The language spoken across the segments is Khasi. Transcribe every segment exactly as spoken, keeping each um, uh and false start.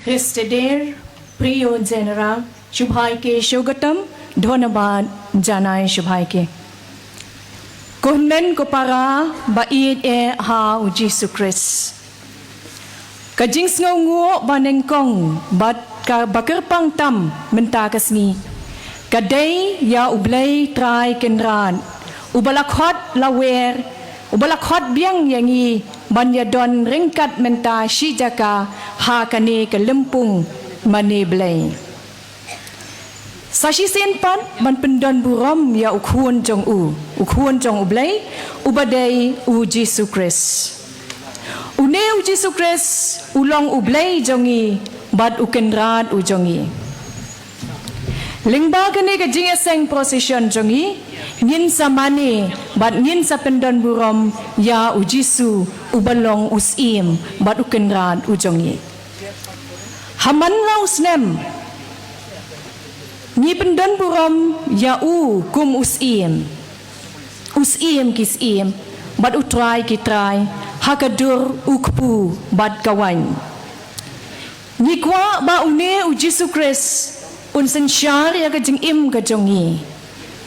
Christeder, Priyo General, Shubhai Ke Shogatam, Dhonabad Janai Shubhai Ke. Ko hynmen ko para ba ïeit eh ha u Jisu Khrist. Ka jingsngewnguh ba nyngkong bad ka ba kyrpang tam mynta ka sngi ka dei ïa U Blei Trai Kynrad, uba la khot la wer, uba la khot biang ïa ngi ban ïa don ryngkat mynta shi jaka ha kane ka lympung mane Blei. Sa shisien pat ban pyndon burom ïa u khun jong u, u khun jong U Blei, uba dei u Jisu Khrist. Une u Jisu Khrist u long U Blei jong ngi bad u Kynrad u jong ngi. Lyngba kane ka jingïaseng procession jong ngi, ngin sa mane bad ngin sa pyndon burom ïa u Jisu, uba long u Syiem bad u Kynrad u jong ngi. Ha man la u snem ngi pyndon burom ïa u kum u Syiem, u Syiem ki syiem bad u Trai ki trai, ha ka dur u kpu bad ka waiñ. Ngi kwah ba une u Jisu Khrist un synshar ïa ka jingim ka jong ngi,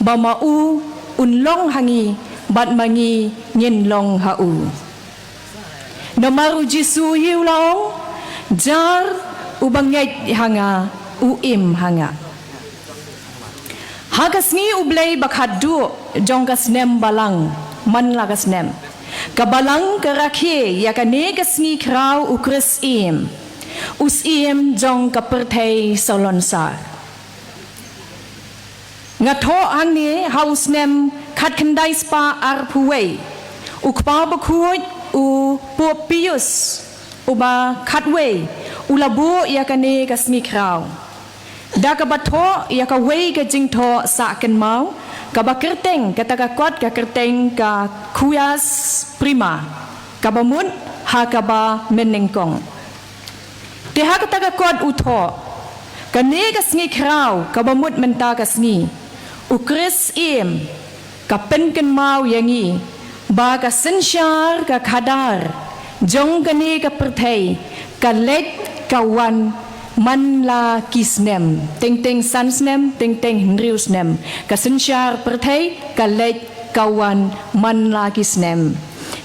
ba ma u un long ha ngi bad ma ngi ngin long ha u. Namar u Jisu hi u la ong, jar uba ngeit ha nga, u im ha nga. Ha ka sngi U Blei ba khatduh jong ka snem balang, man la ka snem, ka balang ka rakhe ïa kane ka sngi khraw u Khrist Syiem, u Syiem jong ka pyrthei salonsar. Nga thoh hangne ha u snem khatkhyndai spah arphew wei, u Kpa Bakhuid u Pope Pius uba khatwei u la buh ïa kane ka sngi khraw da kaba thoh ïa kawei ka jingthoh sah kynmaw kaba kyrteng, kata ka kot ka kyrteng ka Quies Prima, kaba mut ha kaba mynnyngkong. Te ha kata ka kot u thoh, kane ka sngi khraw kaba mut mynta ka sngi, u Khrist Syiem ka pynkynmaw ïa ngi ba ka synshar ka khadar jong kane ka pyrthei ka leit ka wan man la ki snem, teng teng san snem, teng teng hynriew snem, ka synshar pyrthei ka leit ka wan man la ki snem.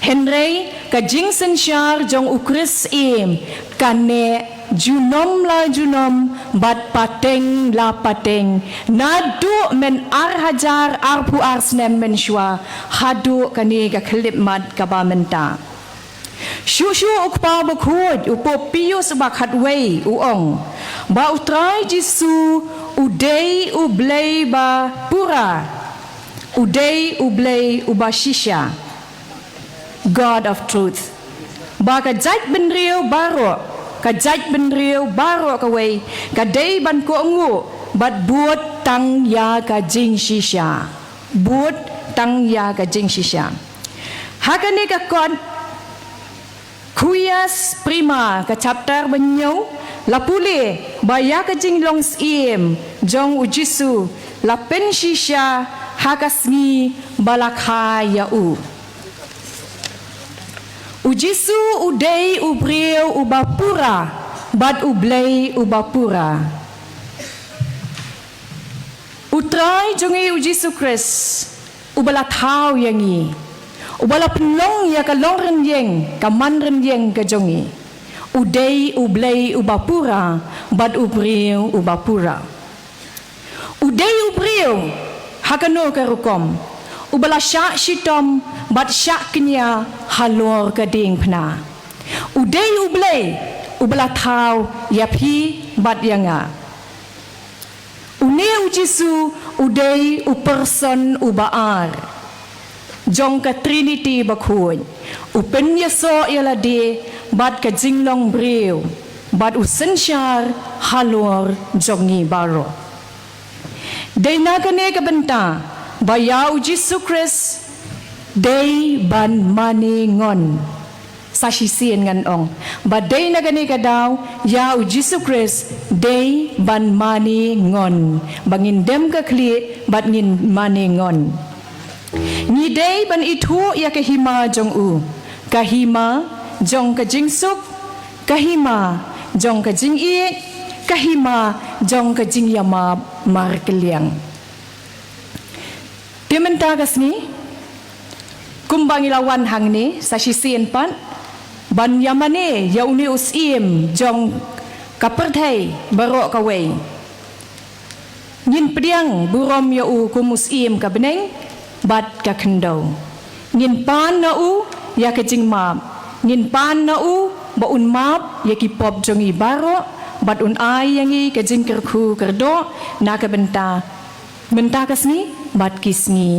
Hynrei ka jingsynshar jong u Khrist Syiem ka neh junom la junom bad pateng la pateng, naduh myn ar hajar arphew ar snem mynshuwa haduh kane ka khyllipmat kaba mynta. Shuh shuh u Kpa Bakhuid u Pope Pius uba khatwei u ong ba u Trai Jisu u dei U Blei ba pura, u dei U Blei uba shisha, God of truth. Ba ka jaitbynriew baroh, ka jaitbynriew baroh kawei ka dei ban kohnguh bad bud tang ïa ka jingshisha. Bud tang ïa ka jingshisha. Ha kane ka kot Quies Prima ka chapter ba hynñiew la pule ba ïa ka jinglong syiem jong u Jisu la pynshisha ha ka sngi ba la kha ïa u. U Jisu u dei u briew uba pura bad U Blei uba pura. U Trai jong ngi u Jisu Khrist uba la thaw ïa ngi, uba la pynlong ïa ka long rynïeng, ka man rynïeng ka jong ngi, u dei U Blei uba pura bad u briew uba pura. U dei u briew ha kano ka rukom uba la shah shitom bad shah kñia halor ka diengphna. U dei U Blei uba la thaw ïa phi bad ïa nga. Une u Jisu u dei u person uba ar jong ka Trinity bakhuid, u pynïasoh ïa lade bad ka jinglong briew bad u synshar halor jong ngi baroh. Dei na kane ka bynta ba ïa u Jisu Khrist dei ban mane ngon. Sa shisien ngan ong ba dei na kane ka daw ïa u Jisu Khrist dei ban mane ngon, ba ngin dem ka khlieh bad ngin mane ngon. Ngi dei ban ithuh ïa ka hima jong u, ka hima jong ka jingsuk, ka hima jong ka jingïeit, ka hima jong ka jingïamap markylliang. Te mynta ka sngi, kumba ngi la wan hangne sa shisien pat, ban ïamane ïa une u syiem jong ka pyrthei baroh kawei. Ngin pdiang burom ïa u kum u syiem ka bneng bad ka khyndew. Ngin pan na u ïa ka jingmap. Ngin pan na u ba un map ïa ki pop jong ngi baroh, bad un ai ïa ngi ka jingkyrkhu kyrdoh na ka bynta mynta ka sngi bad ki sngi